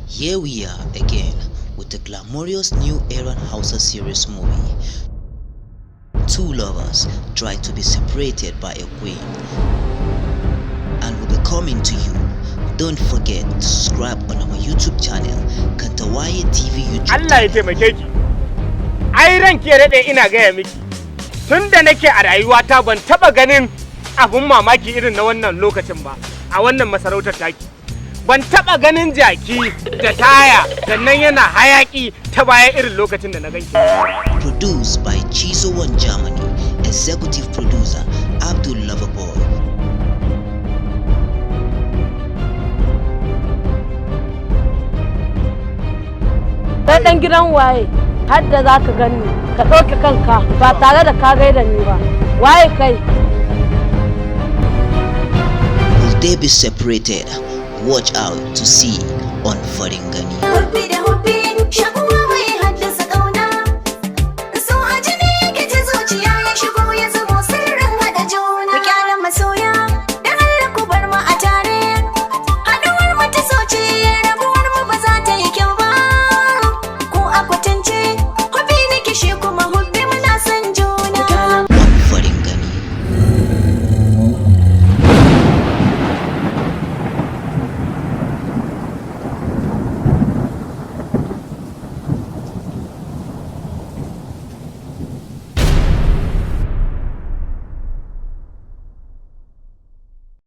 Here we are again with the glamorous new era Hausa series movie. Two lovers try to be separated by a queen and will be coming to you. Don't forget to subscribe on our YouTube channel, Kantawaye TV YouTube Allah ya channel. Taimake ki. Ai ranki ya daɗe, ina gaya miki. Tun da nake a rayuwata ban taɓa ganin abun mamaki irin na wannan lokacin ba a wannan masarautar taki. Ban taɓa ganin jaki da taya sannan yana hayaƙi ta baya irin lokacin da na ganki. Produced by Chizo One Germany, Executive Producer Abdul Loverboy. Kai ɗan gidan waye har da za ka gani ka ɗauke kanka ba tare da ka gaida ni ba? Waye kai? Will they be separated? Watch out to see on Farin Gani.